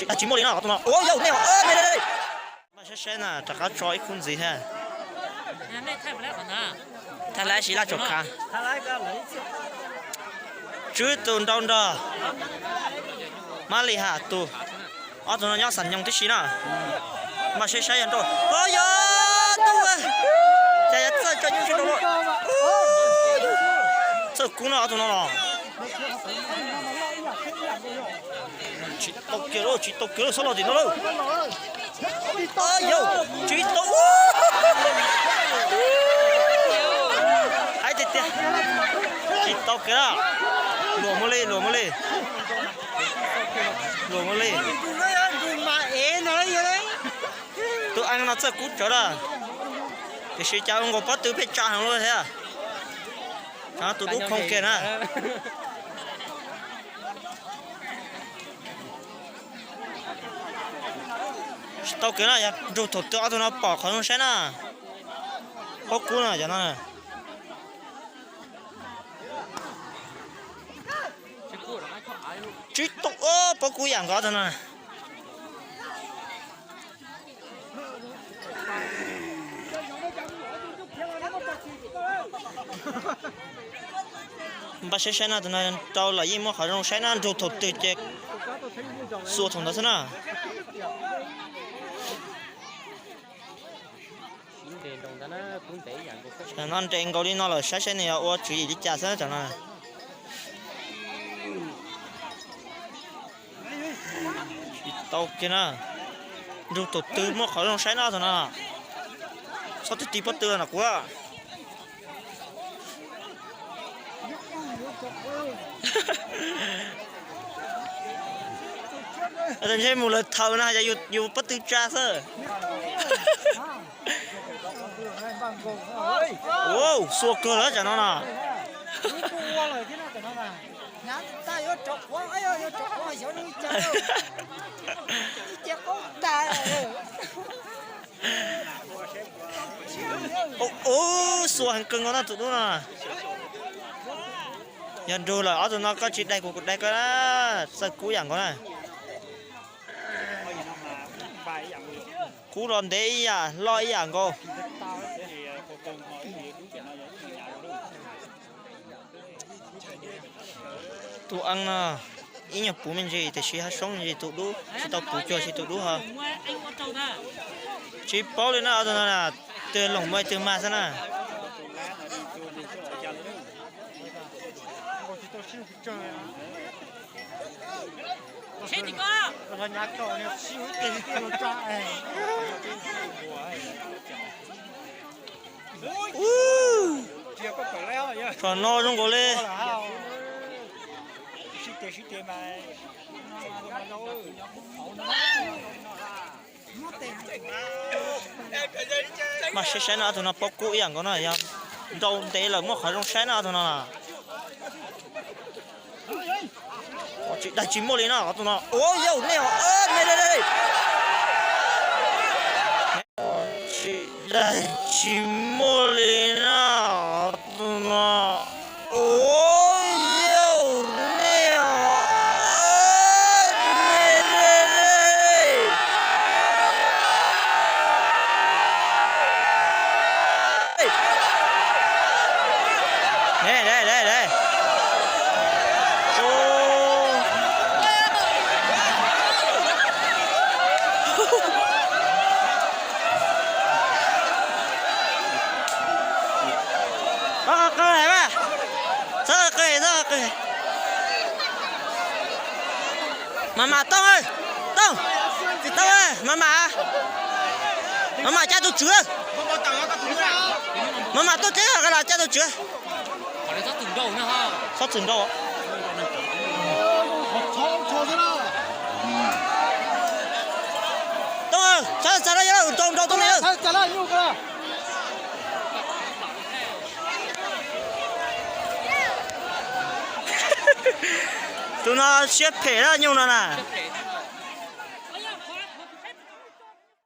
Tsis muaj li no, tus no. Ua yau nej, nej, nej. Mas saib saib na, rov qab tso ib khub ntxiv thiab. Thaij lab sis laj tsaum khav. Tswb tus nrau nrog Mab Lis Has tus. Ob tug no nyob Xam Nyoog tib si na. Mas saib saib yog nrau. Ua yau tus, cas yuav txawj cov nyuj tsis nrau. Txawj kub no ob tug no los. Tsis tau kiag lawm, tsis tau kiag lawm, xob los tim no lawm. Yau, tsis tau. Haib tiag tiag. Tsis tau kiag lawm. Luam mus li, luam mus li. Luam mus li. Tus eev no txawj kub tsawv lawm. Tiam sis cas ua nkaus pob tw pheej tsa heev li thiab. Tus dub khoo kiag na. Tsis tau kiag na, yog nrug thaum twg ob tug no pom qhov zoo saib na. Pob kub no cov no. Tsis tau, pob kub yam nkaus ob tug no. Npaj saib saib no, tus no rau los yeej muaj qhov zoo saib na, nrug thaum twg ces xuas thaum ntawd xwb na. Tam no nres nkaus li no lawm, saib saib nws yuav ua tswv yim li cas xwb tam no. Tsis tau kiag na. Nrug thaum twg muaj qhov zoo saib no tam no. Txhob tig tig pob tw no kuv. Ntshe mus lawv thaum no yog yus pob tw tsa xwb. Xuas kawg lawm tam no na. Ub, xuas heev kawg nkaus na tus dub no. Yog nrug lawm ob tug no koj tsis daig kuv, kuv daig koj na. Txawj kub yam nkaus na. Kub los ntev ib yam, loj ib yam nkaus. Tus eev no ib nyuag puv me ntsis tiam sis haj soob me ntsis, tus dub tsis tau puv cuag tsis tus dub ho. Tsis paub li na, ob tug no twg loom muaj twg mag xwb na. Tsom no zoo nkaus li. Mas saib saib no, ob tug no pob kub ib yam nkaus no, yog nrau ntev lawm muaj qhov zoo saib no ob tug no. Tsis daig tsis muaj li no, ob tug no. Ua yau nej, tsis daig tsis muaj li na, ob tug no. Ua yau nej, Mas mas Tooj, Tooj, Tooj, mas mas, mas mas caj tus tswv, mas mas tuaj teb los caj tus tswv. Txhob txwm nrau. Tooj, txhob txav lawm, nrau nrau Tooj ne. Tus no siab phem lawm nyuj no na.